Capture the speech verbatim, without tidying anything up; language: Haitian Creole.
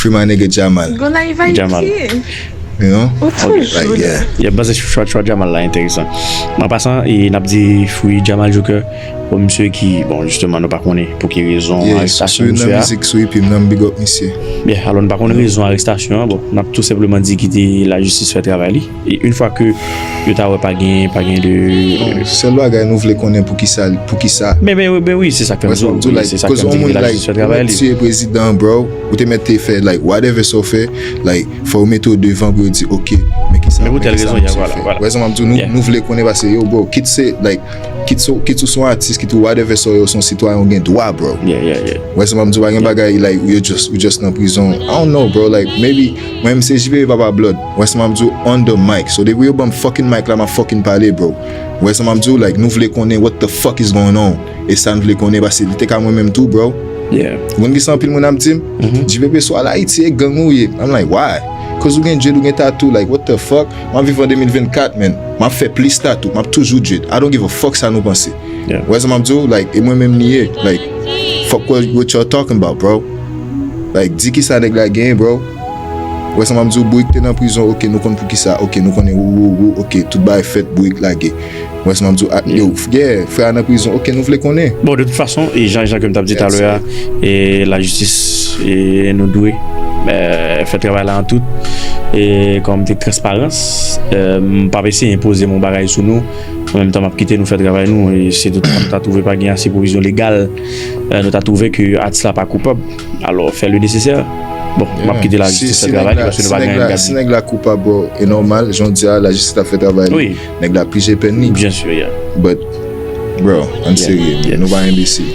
Free my nigga Jamal. Gonna invite Jamal. You know? Like, yeah. Yeah, baze chwa chwa Jamal la enteresan. An pasan, e n ap di Free Jamal Joker, yon misye ki, bon, jisteman, nou pa konnen pou ki rezon Yeah, arestasyon sou nan misye a. Mizik sou epi m nan m big up misye. Yeah, alò, nou pa konn rezon arestasyon an, bon, n ap tou senpleman di kite lajistis fè travay li. E yon fwa ke yo ta wè pa gen, pa gen de. Non, sèl bagay nou vle konnen pou ki sa, pou ki sa. Men, men, men wi, se sa k fè m Wè sa m di di w, like, se sa k koz fè m yon di moun kite like, lajistis fè ou travay mèt li. Tiye prezidan, bro, ou te mèt te fè like whatever sa w fè, like fò yo mete w devan pou yo di ok, men ki sa Men pou men tèl ki sa rezon, men yeah, sa voilà, fè. Voilà. Wè sa m ap di w, nou, Yeah. Nou vle konnen paske yo, bro, kit se like kit se kit ou se yon atis, kit ou whatever sa w ye, se yon sitwayen, ou gen dwa, bro. Yeah, yeah, yeah. Wè sa m ap di w, pa gen bagay like you just, you just nan prizon. I don't know, bro, like maybe mwen menm se J P P papa blood. Wè sa m ap di w, on the mic. So depi yo ban m fucking mic la, m ap fucking pale, bro. Wè sa m ap di w, like nou vle konnen what the fuck is going on. E sa n vle konnen paske li te ka mwen menm tou, bro. Yeah. Ou konn ki sa anpil moun ap di m? J P P sou al Ayiti, e gang ou ye. I'm like, why? Cause ou gen dread, ou gen tatou, like what the fuck? M ap viv an de mil vennkat, man. M ap fè plis tatou, m ap toujou dread. I don't give a fuck sa nou panse. Yeah. Wè sa m ap di w, like, e mwen menm li ye. Like, fuck what, what y'all talking about, bro? Like, di ki sa nèg la genyen, bro? Wè sa m ap di w, Bourik te nan prizon, ok, nou konn pou ki sa, ok, nou konnen wou, wou, wou, ok, tout bagay fèt, Bourik lage. Wè sa m ap di w, ah, yo, yeah, frè a nan prizon, ok, nou vle konnen. Bon, de tout fason, e jan, jan ke m t ap di talè a, e lajistis, e nou dwe e, fè travay la an tout, e kòm te transparans, e, m p ap eseye enpoze m yon bagay sou nou. An menm tan, m ap kite nou fè travay nou, e si tout sa nou ta twouve pa gen ase pwovizyon legal, e, nou ta twouve ke atis la pa koupab, alò fè le nesesè. Bon, m ap kite lajistis fè travay li, paske nou pa gen gad. Si nèg la koupab, bro, e nòmal, jan w di a, lajistis ap fè travay li. Nèg la plije pèn li. Byen si, yeah. But, bro, ann serye, nou pa enbesil.